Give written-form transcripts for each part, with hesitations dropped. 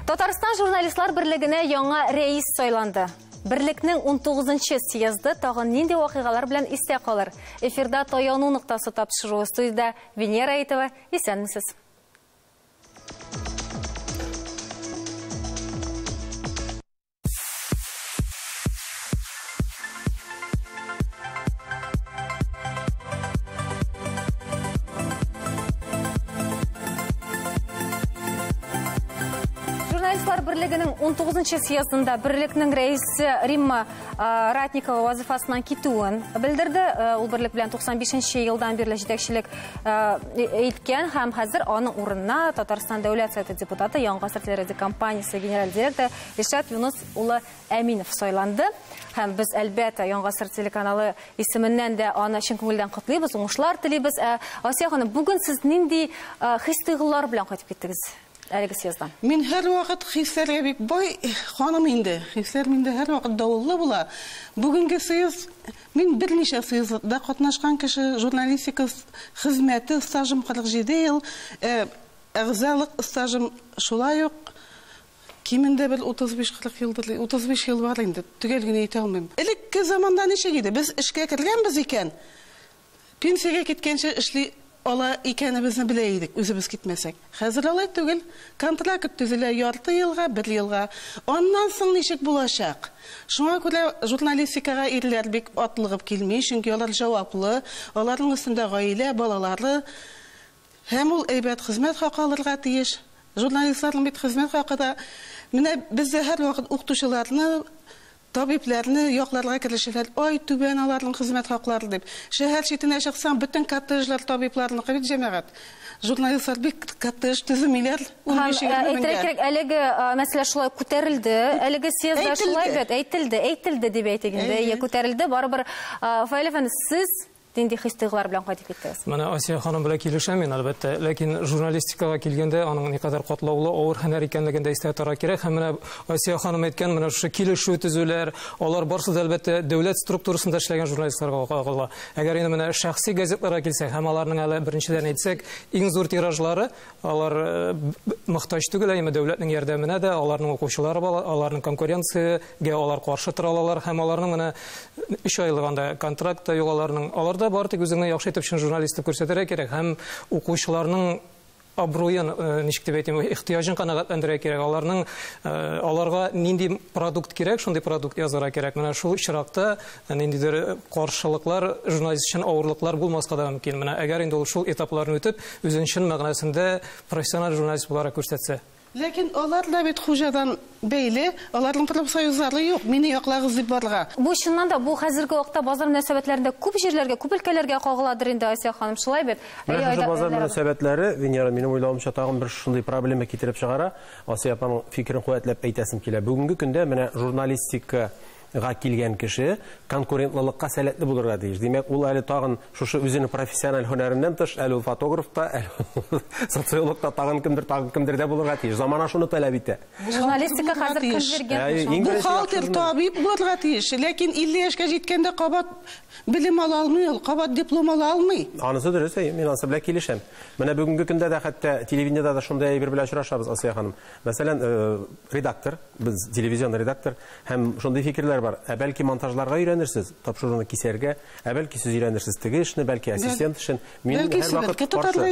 Татарстан журналистлар берлегенә яңа рәис сайланды. Берлекнең 19-нчы съезды тагын нинди вакыйгалар белән истә калыр? Эфирда Таяну ноктасы тапшыруы, студиядә Венера Әйтова. Исәнмесез. Журналистлар берлегенең 19-нчы съездында берлекнең рәисе Римма Ратникова вазифасыннан китүен белдерде. Ул берлек белән 95 елдан бирле җитәкчелек иткән һәм хәзер аның урынына Татарстан Дәүләт Советы депутаты, Яңа гасыр телерадиокомпаниясе генераль директоры Ришат Юныс улы Әминов сайланды. Һәм без, әлбәттә, Яңа гасыр телеканалы исеменнән дә аны чын күңелдән котлыйбыз, уңышлар телибез. Асия ханым, бүген сез нинди хис-тойгылар белән кайтып киттегез әлеге съезддан? Мин һәрвакыт хисләргә бик бай ханым инде. Хисләр миндә һәрвакыт давыллы була. Бүгенге съезд, мин берничә съездда катнашкан кеше, журналистика хезмәте стажым 47 ел, әгъзалык стажым шулай ук кимендә бер 35-40 елдыр, 35 ел бар инде, төгәл генә әйтә алмыйм. Элекке заманда ничек иде? Без эшкә кергәнбез икән, пенсиягә киткәнче эшли ала икәнебезне белә идек, үзебез китмәсәк. Хәзер алай түгел. Контракт төзелә ярты елга, бер елга. Аннан соң ничек булачак? Шуңа күрә журналистикага ирләр бик атлыгып килми, чөнки алар җаваплы, аларның өстендә гаилә, балалары. Һәм ул әйбәт хезмәт хакы алырга тиеш. Журналистларның бит хезмәт хакы да менә бездә һәрвакыт укытучыларны, табибләрне якларга керешәләр. Ай, түбән аларның хезмәт хаклары дип. Шәһәр читенә чыксаң, бөтен коттеджлар табибларныкы бит, җәмәгать. Журналистлар бик коттедж төземиләр. Әйтергә кирәк, әлеге мәсьәлә шулай күтәрелде. Әлеге съездда шулай бит, әйтелде, әйтелде дип әйтик инде. Күтәрелде. Барыбер, Фаил әфәнде, сез нинди хис-тойгылар белән кайтып киттегез? Менә Асия ханым белән килешәм мин, әлбәттә. Ләкин журналистикага килгәндә аның никадәр катлаулы, авыр һөнәр икәнлеген дә истә тотарга кирәк. Һәм менә Асия ханым әйткән, менә шушы килешү төзүләр, алар барысы да әлбәттә дәүләт структурасында эшләгән журналистларга кагыла. Әгәр инде менә шәхси газетларга килсәк һәм аларның әле беренчедән әйтсәк, иң зур тиражлары, алар мохтаҗ түгел, әмма дәүләтнең ярдәменә дә, аларның укучылары бар, аларның конкуренциягә алар каршы тора алалар һәм аларның менә 3 айлык анда контракт та юк аларның. Аларда бары тик үзеңне яхшы итеп чын журналист дип күрсәтергә кирәк һәм укучыларның абруен, ничек дип әйтим, ихтыяҗын канәгатьләндерергә кирәк. Аларның, аларга нинди продукт кирәк, шундый продукт язарга кирәк. Менә шул очракта ниндидер каршылыклар, журналист өчен авырлыклар булмаска да мөмкин. Менә әгәр инде ул шул этапларны үтеп, үзен чын мәгънәсендә профессиональ журналист буларак күрсәтсә. Ләкин алар да бит хуҗадан бәйле, аларның профсоюзлары юк, мине яклагыз дип барырга. Бу чыннан да, бу хәзерге вакытта базар мөнәсәбәтләрендә күп җирләргә, күп өлкәләргә кагыладыр инде, Асия ханым, шулай бит? Менә шушы базар мөнәсәбәтләре, Венера, минем уйлавымча, тагын бер шундый проблема китереп чыгара. Асия апаның фикерен куәтләп әйтәсем килә. Бүгенге көндә менә журналистикага килгән кеше конкурентлылыкка сәләтле булырга тиеш. Димәк, ул әле тагын шушы үзенең профессиональ һөнәреннән тыш, әле ул фотограф та, әле социолог та, тагын кемдер, тагын кемдер дә булырга тиеш. Замана шуны таләп итә. Журналистика хәзер конвергент. Бухгалтер, табиб булырга тиеш. Ләкин 50 яшькә җиткәндә кабат белем ала алмый ул, кабат диплом ала алмый. Анысы дөрес, әйе, мин анысы белән килешәм. Менә бүгенге көндә дә хәтта телевидениедә дә шундый әйбер белән очрашабыз, Асия ханым. Мәсәлән, редактор, без телевизион редактор һәм шундый фикерләр бар. Ә бәлки монтажларга өйрәнерсез, тапшыруны кисәргә, ә бәлки сез өйрәнерсез теге эшне, бәлки ассистент эшен. Мин һәрвакыт каршы.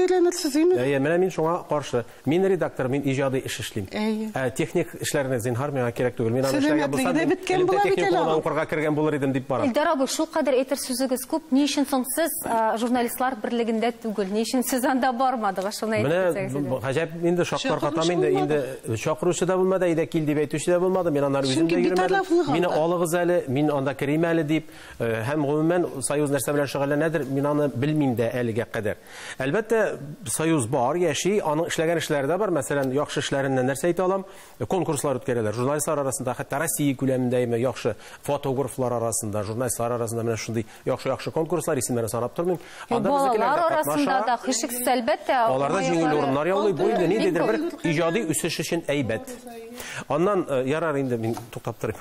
Әйе, менә мин шуңа каршы. Мин редактор, мин иҗади эш эшлим. Ә техник эшләрне зинһар миңа кирәк түгел. Мин аны эшләгән булсам, техникумына укырга кергән булыр идем дип барам. Илдар абый, шул кадәр әйтер сүзегез күп. Ни өчен соң сез журналистлар берлегендә түгел? Ни өчен сез анда бармадыгыз? Шуны әйтеп китсәгез иде. Менә гаҗәп инде шаклар катам инде, инде чакыручы да булмады, әйдә кил дип әйтүче дә булмады. Мин аннары үзем дә йөрмәдем. Мине алыгыз әле, мин анда керим әле дип, һәм гомумән союз нәрсә белән шөгыльләнәдер, мин аны белмим дә әлегә кадәр. Әлбәттә, союз бар, яши, аның эшләгән эшләре дә бар. Мәсәлән, яхшы эшләреннән нәрсә әйтә алам? Конкурслар үткәрәләр. Журналистлар арасында, хәтта Россия күләмендә яхшы фотографлар арасында, журналистлар арасында менә шундый яхшы-яхшы конкурслар, исемнәрен санап тормыйм. Анда балалар арасында да һичшиксез, әлбәттә, аларда җиңел урыннар яулый. Бу инде ниндидер бер иҗади үсеш өчен әйбәт. Аннан ярар инде мин туктап торыйм.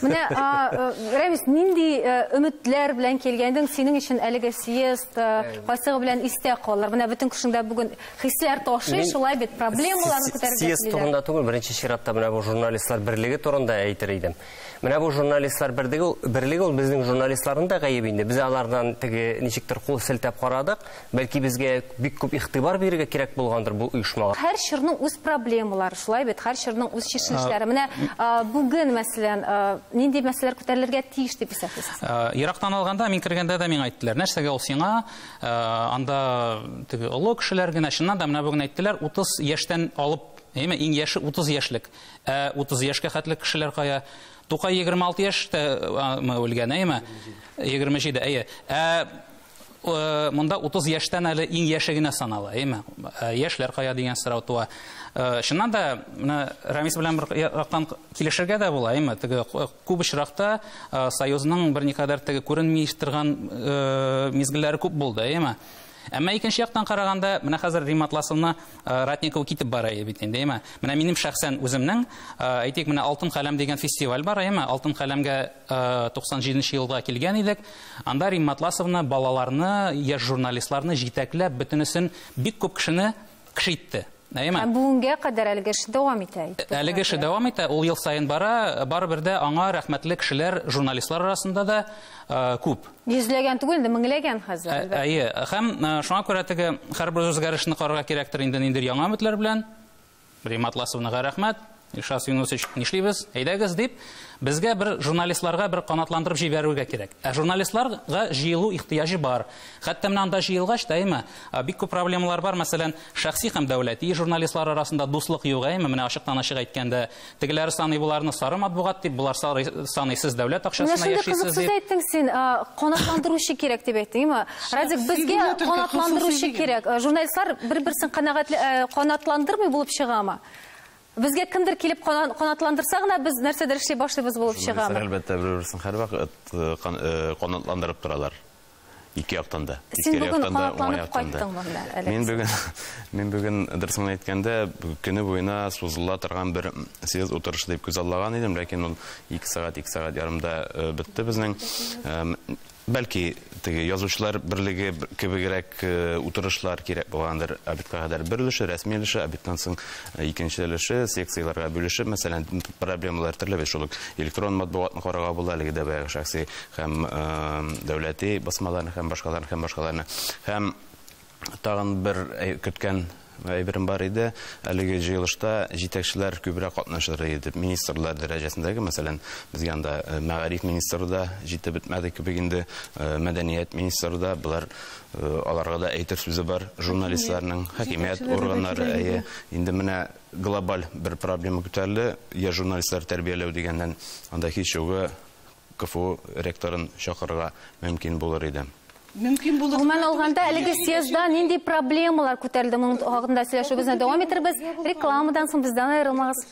Менә Рәмис, нинди өметләр белән килгәндең? Синең өчен әлеге съезд кайсыгы белән истә калыр? Менә бөтен кешеңдә бүген хисләр ташый, шулай бит, проблемаларны күтәрергә телиләр. Съезд турында түгел, беренче чиратта менә бу журналистлар берлеге турында әйтер идем. Менә бу журналистлар берлеге ул безнең журналистларның да гаебе инде. Без алардан теге ничектер кул селтәп карадык. Бәлки безгә бик күп игътибар бирергә кирәк булгандыр бу оешмага. Һәр чорның үз проблемалары, шулай бит, һәр чорның үз чишелешләре. Менә бүген, мәсәлән, нинди мәсьәләләр күтәрелергә тиеш дип исәплисез? Ерактан алганда, мин кергәндә дә миңа әйттеләр, нәрсәгә ул сиңа, анда теге олы кешеләр генә, чыннан да менә бүген әйттеләр, 30 яшьтән алып, әйме, иң яше 30 яшьлек. 30 яшькә хәтле кешеләр кая? Тукай 26 яшьтә үлгән, әйме? 27, әйе. Монда 30 яшьтән әле иң яше генә санала, әйме? Яшьләр кая дигән сорау туа. Чыннан да, менә Рамис белән бер яктан килешергә дә була, әйме? Теге күп очракта Союзның берникадәр теге күренми торган мизгелләре күп булды, әйме? Әмма икенче яктан караганда, менә хәзер Римма Атласовна Ратникова китеп бара бит инде, әйме? Менә минем шәхсән үземнең, әйтик, менә Алтын каләм дигән фестиваль бар, әйме? Алтын каләмгә 97 елда килгән идек. Анда Римма Атласовна балаларны, яшь журналистларны җитәкләп, бөтенесен бик күп кешене кеше итте. Әйме? Бүгенгә кадәр әлеге эш дәвам итә. Әлеге эш дәвам итә, ул ел саен бара, барыбер дә аңа рәхмәтле кешеләр журналистлар арасында да күп. Йөзләгән түгел, инде меңләгән хәзер. Әйе, һәм шуңа күрә теге һәрбер үзгәрешне карарга кирәктер инде ниндидер яңа өметләр белән. Римма Атласовнага рәхмәт, Илшат Юнусович, нишлибез, әйдәгез дип, безгә бер журналистларга бер канатландырып җибәрергә кирәк. Ә журналистларга җыелу ихтыяҗы бар. Хәтта менә анда җыелгач та, әйме, бик күп проблемалар бар. Мәсәлән, шәхси һәм дәүләти журналистлар арасында дуслык юк, әйме, менә ачыктан-ачык әйткәндә, тегеләре саный буларны сары матбугат дип, булар саный сез дәүләт акчасына яшисез дип. Менә шундый кызык сүз әйттең син, канатландыручы кирәк дип әйттең, әйме? Радик, безгә канатландыручы кирәк. Журналистлар бер-берсен канатландырмый булып чыгамы? Безгә кемдер килеп канатландырса гына без нәрсәдер эшли башлыйбыз булып чыгамы? Әлбәттә, бер-берсен һәрвакыт канатландырып торалар. Ике яктан да. Син бүген канатланып кайттыңмы? Мин бүген, дөресен әйткәндә, көне буена сузыла торган бер съезд утырышы дип күзаллаган идем, ләкин ул 2 сәгать, 2 сәгать ярымда бетте безнең. Бәлки теге язучылар берлеге кебегрәк утырышлар кирәк булгандыр. Обедка кадәр бер өлеше, рәсми өлеше, обедтан соң икенче өлеше, секцияләргә бүлешеп, мәсәлән, проблемалар төрле бит, шул ук электрон матбугатны карарга була, әлеге дә баягы шәхси һәм дәүләти басмаларны һәм башкаларны һәм башкаларны. Һәм тагын бер көткән әйберем бар иде. Әлеге җыелышта җитәкчеләр күбрәк катнашыр иде. Министрлар дәрәҗәсендәге, мәсәлән, безгә анда мәгариф министры да җитеп бетмәде кебек инде, мәдәният министры да, булар аларга да әйтер сүзе бар, журналистларның, хакимият органнары, әйе. Инде менә глобаль бер проблема күтәрелде, я журналистлар тәрбияләү дигәннән анда һич югы КФУ ректорын чакырырга мөмкин булыр иде. Мөмкин булыр. Гомумән алганда, әлеге съездда нинди проблемалар күтәрелде? Моның хакында сөйләшүебезне дәвам итербез. Рекламадан соң бездән аерылмагыз.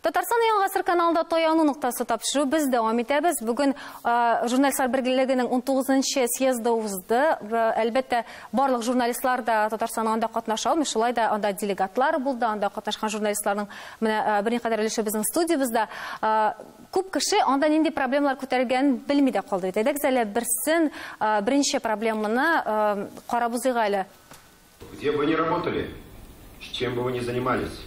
Татарстан Яңа гасыр каналында таяну ноктасы тапшыру без дәвам итәбез. Бүген журналистлар берлегенең 19-нчы съезды узды. Әлбәттә, барлык журналистлар да Татарстаннан анда катнаша алмый. Шулай да анда делегатлар булды, анда катнашкан журналистларның менә берникадәр өлеше безнең студиябездә. Күп кеше анда нинди проблемалар күтәрелгәнен белми дә калды. Әйдәгез әле берсен, беренче проблеманы карап узыйк әле. Где бы вы ни работали, с чем бы вы ни занимались,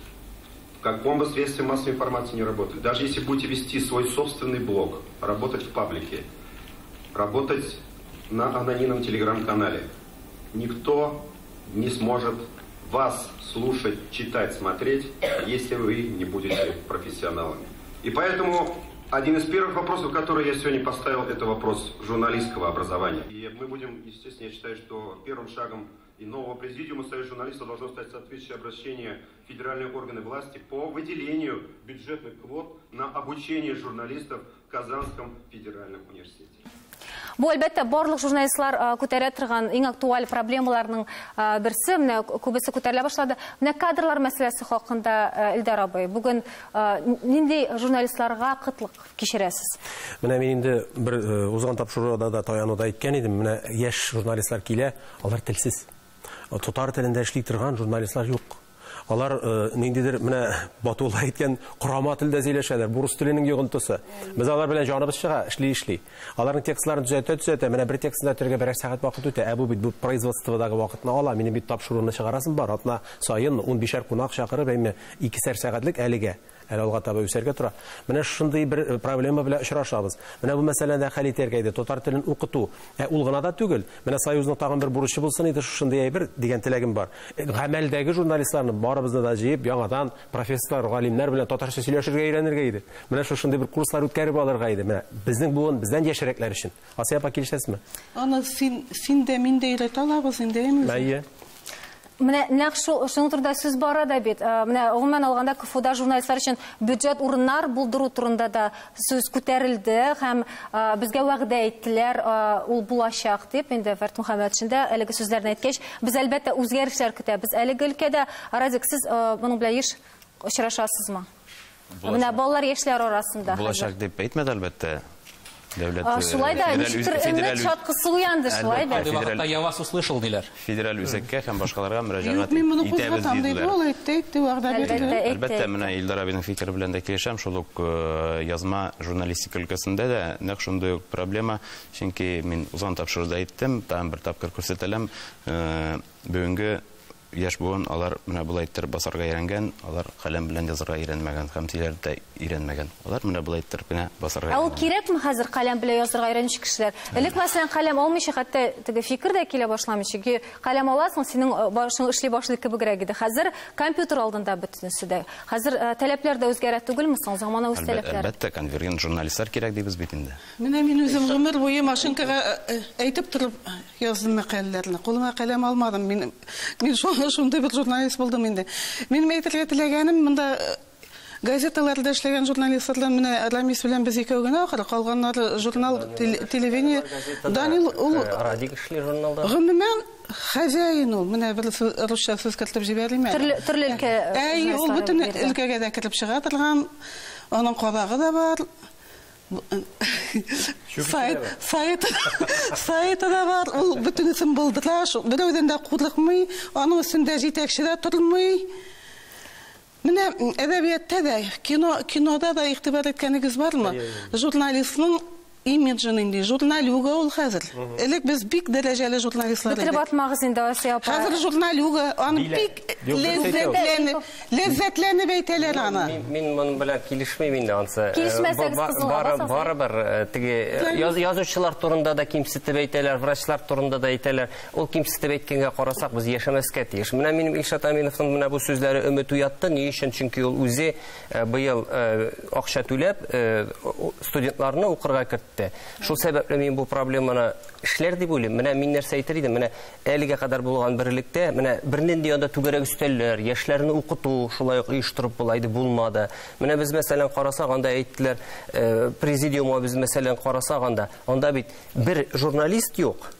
в каком бы средстве массовой информации не работали, даже если будете вести свой собственный блог, работать в паблике, работать на анонимном телеграм-канале, никто не сможет вас слушать, читать, смотреть, если вы не будете профессионалами. И поэтому один из первых вопросов, который я сегодня поставил, это вопрос журналистского образования. И мы будем, естественно, я считаю, что первым шагом и нового президиума Союза журналистов должно стать соответствующее обращение в федеральные органы власти по выделению бюджетных квот на обучение журналистов в Казанском федеральном университете. Бу, әлбәттә, барлык журналистлар күтәрә торган иң актуаль проблемаларның берсе, менә күбесе күтәрелә башлады. Менә кадрлар мәсьәләсе хакында, Илдар абый, бүген нинди журналистларга кытлык кичерәсез? Менә мин инде бер узган тапшыруда да таянуда әйткән идем, менә яшь журналистлар килә, алар телсез. Татар телендә эшли торган журналистлар юк. Алар ниндидер менә Батулла әйткән корама телдә сөйләшәләр, бу рус теленең йогынтысы. Без алар белән җаныбыз чыга, эшли-эшли. Аларның текстларын төзәтә-төзәтә, менә бер текстны төзәтергә берәр сәгать вакыт үтә. Ә бу бит бу производстводагы вакытны ала. Минем бит тапшыруны чыгарасым бар. Атна саен 15 кунак чакырып, әйме 2 сәгатьлек әлегә. Әле алга таба үсәргә тора. Менә шундый бер проблема белән очрашабыз. Менә бу мәсьәләне дә хәл итәргә иде. Татар телен укыту. Ул гына да түгел. Менә Союзның тагын бер бурычы булсын иде, шундый әйбер дигән теләгем бар. Гамәлдәге журналистларны барыбызны да җыеп, яңадан профессорлар, галимнәр белән татарча сөйләшергә өйрәнергә иде. Менә шундый бер курслар үткәреп алырга иде. Менә безнең буын, бездән яшьрәкләр өчен. Асия апа, килешәсезме? Аны син дә, мин дә өйрәтә алабыз инде, әйеме? Әйе. Менә нәкъ шуның турында сүз бара да бит. Менә гомумән алганда КФУда журналистлар өчен бюджет урыннар булдыру турында да сүз күтәрелде һәм безгә вәгъдә иттеләр, ул булачак дип. Инде Фәрит Мөхәммәтшин дә әлеге сүзләрне әйткәч, без әлбәттә үзгәрешләр көтәбез. Әлеге өлкәдә, Радик, сез моның белән еш очрашасызмы? Менә балалар, яшьләр арасында. Булачак дип әйтмәде, әлбәттә. Шулай да, ничектер өмет чаткысы уянды, шулай да. Вакытта я вас услышал, диләр. Федераль үзәккә һәм башкаларга мөрәҗәгать итәбез диделәр. Әлбәттә, менә Илдар абыйның фикере белән дә килешәм, шул ук язма журналистика өлкәсендә дә нәкъ шундый ук проблема, чөнки мин узган тапшыруда әйттем, тагын бер тапкыр күрсәтәләм, бүгенге яшь буын, алар менә болай иттереп басарга өйрәнгән, алар каләм белән язарга өйрәнмәгән һәм сөйләргә дә өйрәнмәгән. Алар менә болай иттереп кенә басарга. Ә ул кирәкме хәзер каләм белән язарга өйрәнүче кешеләр? Элек, мәсәлән, каләм алмыйча, хәтта теге фикер дә килә башламый, чөнки каләм аласың, синең башың эшли башлый кебегрәк иде. Хәзер компьютер алдында бөтенесе дә. Хәзер таләпләр дә үзгәрә түгелме соң? Замана үз таләпләре. Әлбәттә, конвергент журналистлар кирәк дибез бит инде. Менә мин үзем гомер буе машинкага әйтеп торып яздым мәкаләләрне. Кулыма каләм алмадым. Мин шундый бер журналист булдым инде. Минем әйтергә теләгәнем, монда газеталарда эшләгән журналистлардан менә Рамис белән без икәү генә ахыры, калганнары журнал, телевидение. Данил ул Радик эшли журналда. Гомумән хозяин ул. Менә бер русча сүз кертеп җибәрим әле. Төрле өлкә. Әй, ул бөтен өлкәгә дә кереп чыга торган, аның кадагы да бар. Сайты да бар, ул бөтенесен булдыра, берәүдән дә курыкмый, аның өстендә җитәкче дә тормый. Менә әдәбиятта да, кинода да игътибар иткәнегез бармы? Журналистның имиджын инде, журналюга ул хәзер. Элек без бик дәрәҗәле журналистлар идек. Бетереп атмагыз инде, Асия апа. Хәзер журналюга, аны бик ләззәтләнеп әйтәләр аны. Мин моның белән килешмим инде ансы. Килешмәсәгез кызылга басасыз. Барыбер теге язучылар турында да кимсетеп әйтәләр, врачлар турында да әйтәләр. Ул кимсетеп әйткәнгә карасак, без яшәмәскә тиеш. Менә минем Илшат Аминовның менә бу сүзләре өмет уятты. Ни өчен? Чөнки ул үзе быел акча түләп студентларны укырга кертте. Шул сәбәпле мин бу проблеманы эшләр дип уйлыйм. Менә мин нәрсә әйтер идем? Менә әлегә кадәр булган берлектә, менә бернинди анда түгәрәк өстәлләр, яшьләрне укыту шулай ук оештырып була иде, булмады. Менә без мәсәлән карасак, анда әйттеләр, президиумга без мәсәлән карасак, анда бит бер журналист юк.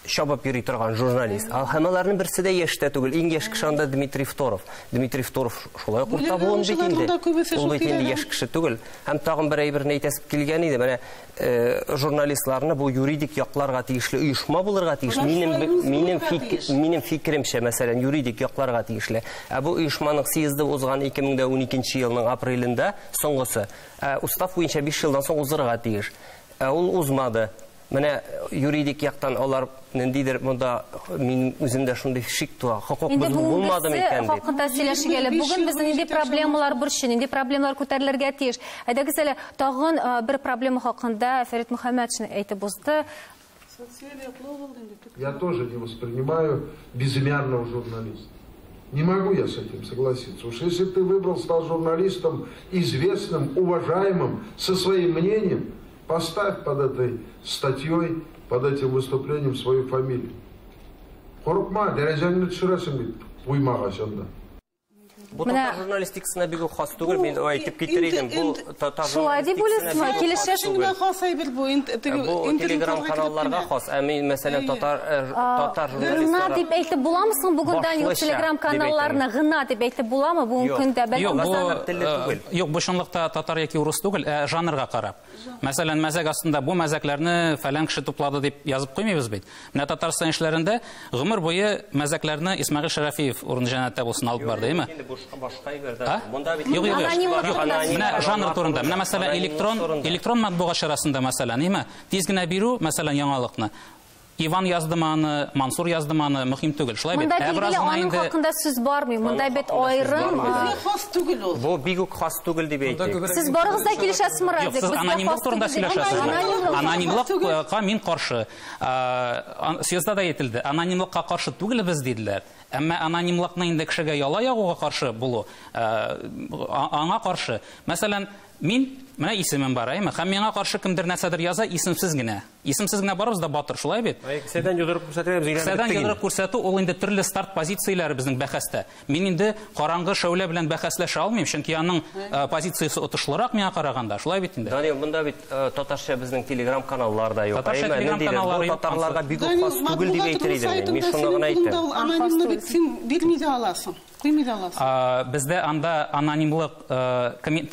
Чабып йөри торган журналист. Һәм аларның берсе дә яшь тә түгел. Иң яшь кеше анда Дмитрий Второв. Дмитрий Второв шулай ук урта буын бит инде. Ул бит инде яшь кеше түгел. Һәм тагын бер әйберне әйтәсеп килгән иде. Менә журналистларны бу юридик якларга тиешле оешма булырга тиеш. Минем фикеремчә, мәсәлән, юридик якларга тиешле. Ә бу оешманың съезды узган 2012 елның апрелендә соңгысы. Устав буенча 5 елдан соң узырга тиеш. Ә ул узмады. Менә юридик яктан алар ниндидер монда мин үземдә шундый шик туа. Хокук бозу булмады микән дип. Хакында сөйләшик әле. Бүген безнең нинди проблемалар борчый, нинди проблемалар күтәрелергә тиеш. Әйдәгез әле тагын бер проблема хакында Фәрит Мөхәммәтшин әйтеп узды. Я тоже не воспринимаю безымянного журналиста. Не могу я с этим согласиться. Уж если ты выбрал, стал журналистом известным, уважаемым, со своим мнением, поставь под этой статьей, под этим выступлением свою фамилию. Коркма, дәрәҗәңне төшерәсең бит, уймагач анда. Бу татар журналистикасына бик үк хас түгел, мин әйтеп китер идем. Бу татар Шулай дип уйлыйсызмы? Килешәсезме? Генә хас әйбер бу. Бу телеграм-каналларга хас. Ә мин, мәсәлән, татар Гына журналистлары дип әйтеп буламы соң бүген, Данил, Башлыча телеграм-каналларны гына дип әйтеп буламы бүгенге көндә? Бәлки Юк, бу чынлыкта татар яки урыс түгел, ә жанрга карап. Мәсәлән, мәзәк астында бу мәзәкләрне фәлән кеше туплады дип язып куймыйбыз бит. Менә Татарстан эшләрендә гомер буе мәзәкләрне Исмәгыйль Шәрәфиев урыны җәннәттә булсын алып барды, әйме? Башка әйбердә. Монда бит Юк, юк, юк. Менә жанр турында. Менә мәсәлән, электрон матбугат чарасында мәсәлән, әйме? Тиз генә бирү, мәсәлән, яңалыкны. Иван яздымы аны, Мансур яздымы аны, мөһим түгел. Шулай бит. Монда билгеле аның хакында сүз бармый. Монда бит аерым. Хас түгел ул. Бу бик үк хас түгел дип әйтик. Сез барыгыз да килешәсезме, Радик? Юк, сез анонимлык турында сөйләшәсезме? Анонимлыкка мин каршы. Съездда да әйтелде. Анонимлыкка каршы түгел без диделәр. Әмма анонимлыкны инде кешегә яла ягуга каршы булу, аңа каршы. Мәсәлән, мин менә исемем бар, әйме? Һәм миңа каршы кемдер нәрсәдер яза, исемсез генә. Исемсез генә барыбыз да батыр, шулай бит? Кесәдән йодрык күрсәтергә без өйрәнеп Кесәдән беттек йодрык инде. күрсәтү ул инде төрле старт позицияләре безнең бәхәстә. Мин инде караңгы шәүлә белән бәхәсләшә алмыйм, чөнки аның позициясе отышлырак миңа караганда, шулай бит инде. Данил, монда бит татарча безнең телеграм-каналлар да юк. Татарча Әйме, ниндидер телеграм-каналлар бу юк, татарларга ансы. бик үк хас түгел дип әйтер идем. Мин шуны гына әйтәм. Анонимны бит син бирми дә аласың. Куймый да аласың. Бездә анда анонимлык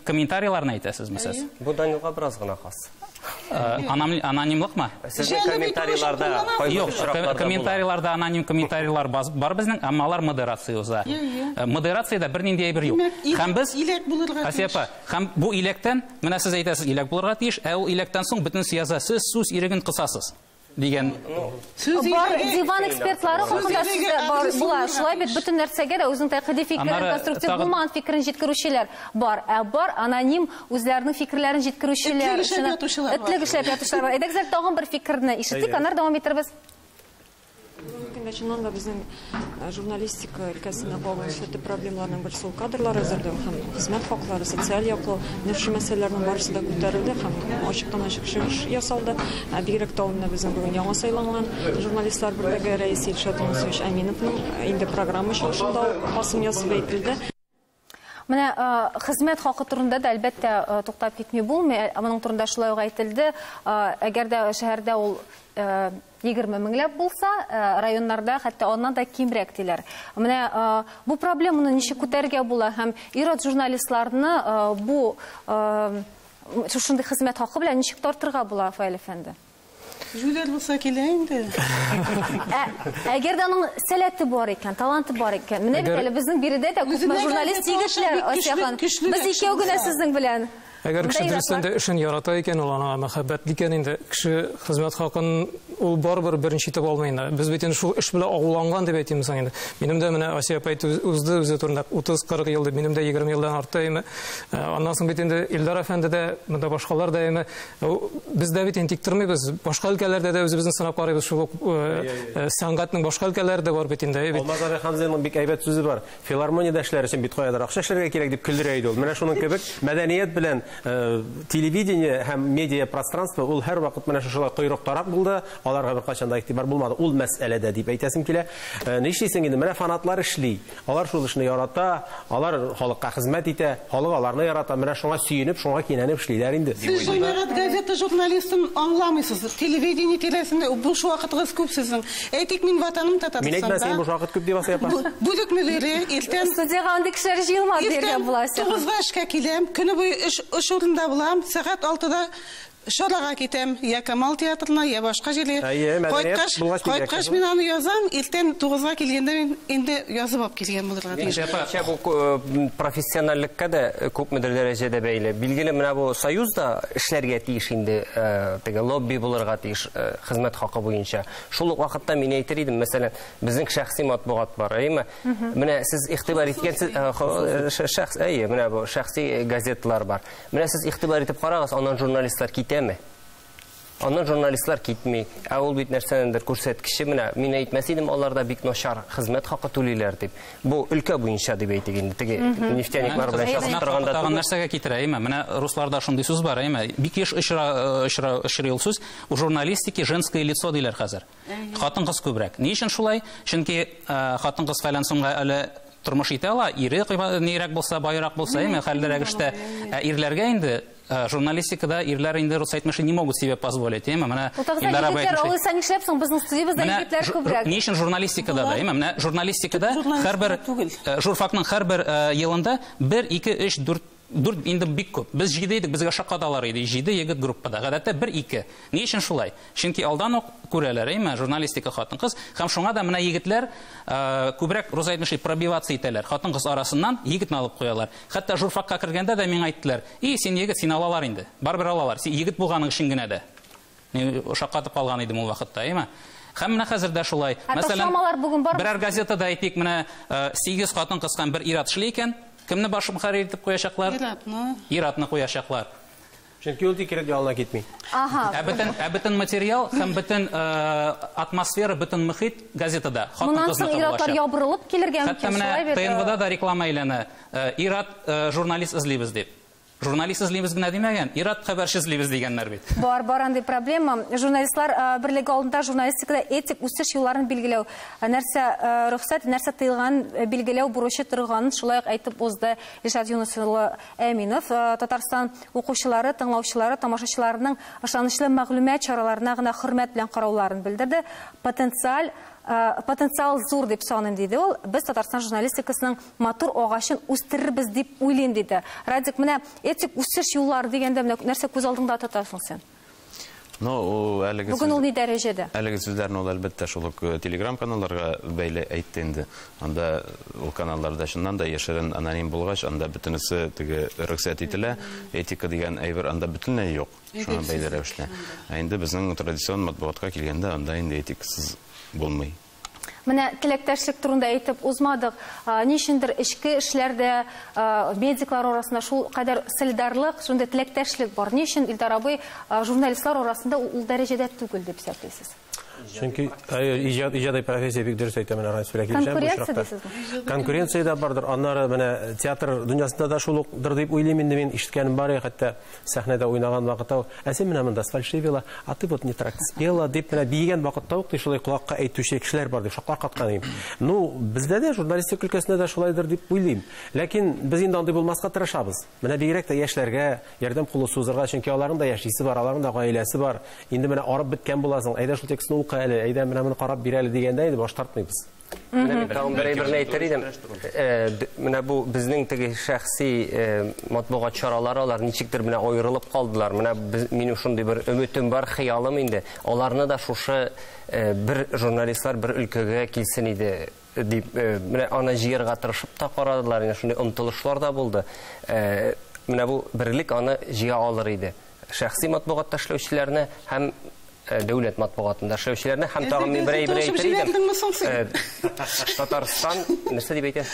комментарийларны әйтәсезме сез? Бу Данилга бераз гына хас. Анонимлыкмы? Сезнең комментарийларда кайбер Юк, очракларда комментарийларда аноним комментарийлар бар безнең, әмма алар модерация уза. Модерациядә бернинди әйбер юк. Һәм без иләк булырга Асия апа, һәм бу иләктән, менә сез әйтәсез, иләк булырга тиеш, ә ул иләктән соң бөтен яза, сез сүз иреген кысасыз дигән. Бар диван экспертлары хакында сүз бар була. Шулай бит бөтен нәрсәгә дә үзенең тәнкыйди фикерен, конструктив булмаган фикерен җиткерүчеләр бар. Ә бар аноним үзләренең фикерләрен җиткерүчеләр, этлек эшләп ятучылар бар. Әйдәгез әле тагын бер фикерне ишетик, аннары дәвам итербез. Бүгенге көндә чыннан да безнең журналистика өлкәсендә кагылышлы төп проблемаларның берсе ул кадрлар әзерләү һәм хезмәт хаклары, социаль яклау, менә шушы мәсьәләләрнең барысы да күтәрелде һәм ачыктан-ачык чыгыш ясалды. Бигрәк тә ул менә безнең бүген яңа сайланган журналистлар берлеге рәисе Илшат Юнусович Әминовның инде программа чыгышында басым ясап әйтелде. Менә хезмәт хакы турында да әлбәттә туктап китми булмый. Моның турында шулай ук әйтелде. Әгәр дә шәһәрдә ул 20 меңләп булса, районнарда хәтта аннан да кимрәк диләр. Менә бу проблеманы ничек күтәрергә була һәм ир-ат журналистларны бу шушындый хезмәт хакы белән ничек тартырга була, Фаил әфәнде? Жүләр булса килә инде. Әгәр дә аның сәләте бар икән, таланты бар икән. Менә бит әле безнең биредә дә күпме журналист егетләр, Асия ханым. Без икәү генә сезнең белән. Әгәр кеше дөрестән дә эшен ярата икән, ул аңа мәхәббәтле икән инде, кеше хезмәт хакын ул барыбер беренче итеп алмый инде. Без бит инде шул эш белән агуланган дип әйтим соң инде. Минем дә менә Асия апа әйтте, узды үзе турында 30-40 ел дип, минем дә 20 елдан артты име. Аннан соң бит инде Илдар әфәнде дә, монда башкалар да име. Без дә бит инде тик тормыйбыз. Башка өлкәләрдә дә үзебезне сынап карыйбыз. Шул ук сәнгатьнең башка өлкәләре дә бар бит инде. Алмаз абый Хамзинның бик әйбәт сүзе бар. Филармониядә эшләр өчен бит каядыр акча эшләргә кирәк дип көлдерә иде ул. Менә шуның кебек мәдәният белән телевидение һәм медиа пространство ул һәр вакыт менә шушылай койрык тарак булды, аларга беркайчан да игътибар булмады. Ул мәсьәләдә дип әйтәсем килә. Нишлисең инде? Менә фанатлар эшли. Алар шул эшне ярата, алар халыкка хезмәт итә, халык аларны ярата. Менә шуңа сөенеп, шуңа кинәнеп эшлиләр инде. Сез җәмәгать газета журналистын аңламыйсыз. Телевидение тирәсендә буш вакытыгыз күп сезнең. Әйтик, мин ватаным Татарстанда. Мин әйтмәсәм, буш вакыт күп дип Асия апа. Бүлек мөдире иртән студиягә андый кешеләр җыелмады дияргә була, Асия ханым. 9-га эшкә киләм, көне буе эш урында булам, сәгать 6-да шарага китәм, я Камал театрына, я башка җиргә. Әйе, мәдәният булгач бигрәк Кайткач тә. мин аны язам, иртән 9-га килгәндә мин инде язып алып килгән булырга тиеш. Минемчә, бу профессиональлеккә дә күпмедер дәрәҗәдә бәйле. Билгеле, менә бу союз да эшләргә тиеш инде, теге лобби булырга тиеш, хезмәт хакы буенча. Шул ук вакытта мин әйтер идем, мәсәлән, безнең шәхси матбугат бар, әйеме? Менә сез игътибар иткәнсез, шәхс, әйе, менә бу шәхси газеталар бар. Менә сез игътибар итеп карагыз, аннан журналистлар китәме? Аннан журналистлар китми. Ә ул бит нәрсәнедер күрсәткече. Менә мин әйтмәс идем, алар да бик начар хезмәт хакы түлиләр дип. Бу өлкә буенча дип әйтик инде. Теге нефтяниклар белән чагыштырганда Тагын түгел. нәрсәгә китерә, әйме? Менә русларда шундый сүз бар, әйме? Бик еш очрый ул сүз. У журналистики женское лицо диләр хәзер. Хатын-кыз күбрәк. Ни өчен шулай? Чөнки хатын-кыз фәлән сумга әле тормыш итә ала, ире нирәк булса, байрак булса, әйме, хәллерәк эштә. Ә ирләргә инде журналистикада ирләр инде рус әйтмешли не могут себе позволить, әйме, менә Илдар абый әйтмешли. Алайса нишләп соң безнең студиябездә егетләр күбрәк? Ни өчен журналистикада да, әйме, менә журналистикада һәрбер журфакның һәрбер елында 1, 2, 3, 4 4 инде бик күп. Без 7 идек, безгә шаккаталар иде. 7 егет группада. Гадәттә 1, 2. Ни өчен шулай? Чөнки алдан ук күрәләр, әйме, журналистика хатын-кыз. Һәм шуңа да менә егетләр күбрәк рус әйтмешли пробиваться итәләр. Хатын-кыз арасыннан егетне алып куялар. Хәтта журфакка кергәндә дә миңа әйттеләр: "И, син егет, син алалар инде. Барыбер алалар. Син егет булганың өчен генә дә." Мин шаккатып калган идем ул вакытта, әйме? Һәм менә хәзер дә шулай. Мәсәлән, берәр газетада әйтик, менә 8 хатын-кыз һәм бер ир-ат эшли икән, кемне баш мөхәррир итеп куячаклар? Иратны. Иратны куячаклар. Чөнки ул декрет ялына китми. Ага. Ә бөтен материал һәм бөтен атмосфера, бөтен мөхит газетада. Моннан соң иратлар ябырылып килергә мөмкин. Хәтта менә ТНВда да реклама әйләнә. Ират журналист эзлибез дип. Журналист эзлибез генә димәгән, ират хәбәрче эзлибез дигәннәр бит. Бар, бар андый проблема. Журналистлар берлеге алдында журналистикада этик үсеш юлларын билгеләү, нәрсә рөхсәт, нәрсә тыелган билгеләү бурычы торганын шулай ук әйтеп узды Илшат Юныс улы Әминов. Татарстан укучылары, тыңлаучылары, тамашачыларының ышанычлы мәгълүмат чараларына гына хөрмәт белән карауларын белдерде. Потенциал зур дип саныйм, диде ул. Без Татарстан журналистикасының матур агачын үстерербез дип уйлыйм, диде. Радик, менә этик үсеш юллары дигәндә менә нәрсә күз алдыңда тотасың син? Ну, әлеге Бүген ул ни дәрәҗәдә? Әлеге сүзләрне ул әлбәттә шул ук Telegram каналларга бәйле әйтте инде. Анда ул каналларда чыннан да яшерен аноним булгач, анда бөтенесе теге рөхсәт ителә. Этика дигән әйбер анда бөтенләй юк. Шуңа бәйле рәвештә. Ә инде безнең традицион матбугатка килгәндә, анда инде этикасыз булмый. Менә теләктәшлек турында әйтеп узмадык. Ни өчендер эчке эшләрдә, медиклар арасында шул кадәр солидарлык, шундый теләктәшлек бар. Ни өчен Илдар абый журналистлар арасында ул дәрәҗәдә түгел дип исәплисез? Чөнки иҗади профессия бик дөрес әйтә, менә Ранис белән килешәм бу Конкуренция очракта. дисезме? Конкуренция дә бардыр. Аннары менә театр дөньясында да шул укдыр дип уйлыйм инде мин, ишеткәнем бар, хәтта сәхнәдә уйнаган вакытта, ә син менә монда сфальшивила, а ты вот не так спела дип менә биегән вакытта ук шулай колакка әйтүче кешеләр бар дип шаклар каткан идем. Ну, бездә дә журналистика өлкәсендә дә шулайдыр дип уйлыйм. Ләкин без инде андый булмаска тырышабыз. Менә бигрәк тә яшьләргә ярдәм кулы сузырга, чөнки аларның да яшисе бар, аларның да гаиләсе бар. Инде менә арып беткән буласың, әйдә шул текстны укы әле, әйдә менә моны карап бир әле дигәндә инде баш тартмыйбыз. Менә мин тагын бер әйберне әйтер идем. Менә бу безнең теге шәхси матбугат чаралары, алар ничектер менә аерылып калдылар. Менә минем шундый бер өметем бар, хыялым инде. Аларны да шушы бер журналистлар бер өлкәгә килсен иде дип, менә аны җыярга тырышып та карадылар, инде шундый омтылышлар да булды. Менә бу берлек аны җыя алыр иде. Шәхси матбугатта эшләүчеләрне һәм дәүләт матбугатында эшләүчеләрне һәм тагын мин бер әйбер әйтер идем. Татарстан нәрсә дип әйтә?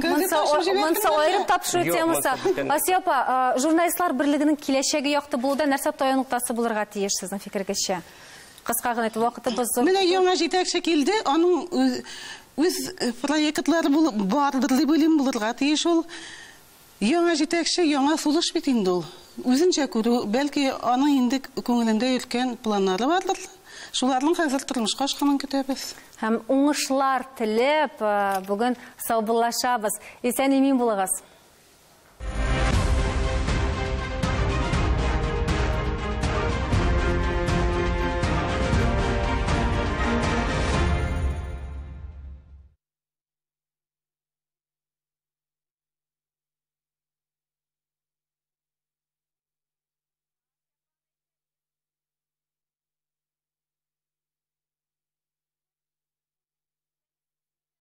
Монсы аерым тапшыру темасы. Асия апа, журналистлар берлегенең киләчәге якты булуда нәрсә таяну ноктасы булырга тиеш сезнең фикергезчә? Кыска гына әйтеп, вакытыбыз зур. Менә яңа җитәкче килде, аның үз проектлары бардыр дип уйлыйм, булырга тиеш ул. Яңа җитәкче, яңа сулыш бит инде ул. Үзенчә күрү, бәлки аның инде күңелендә өлкән планнары бардыр. Шуларның хәзер тормышка ашканын көтәбез. Һәм уңышлар теләп, бүген саубуллашабыз. Исән-имин булыгыз.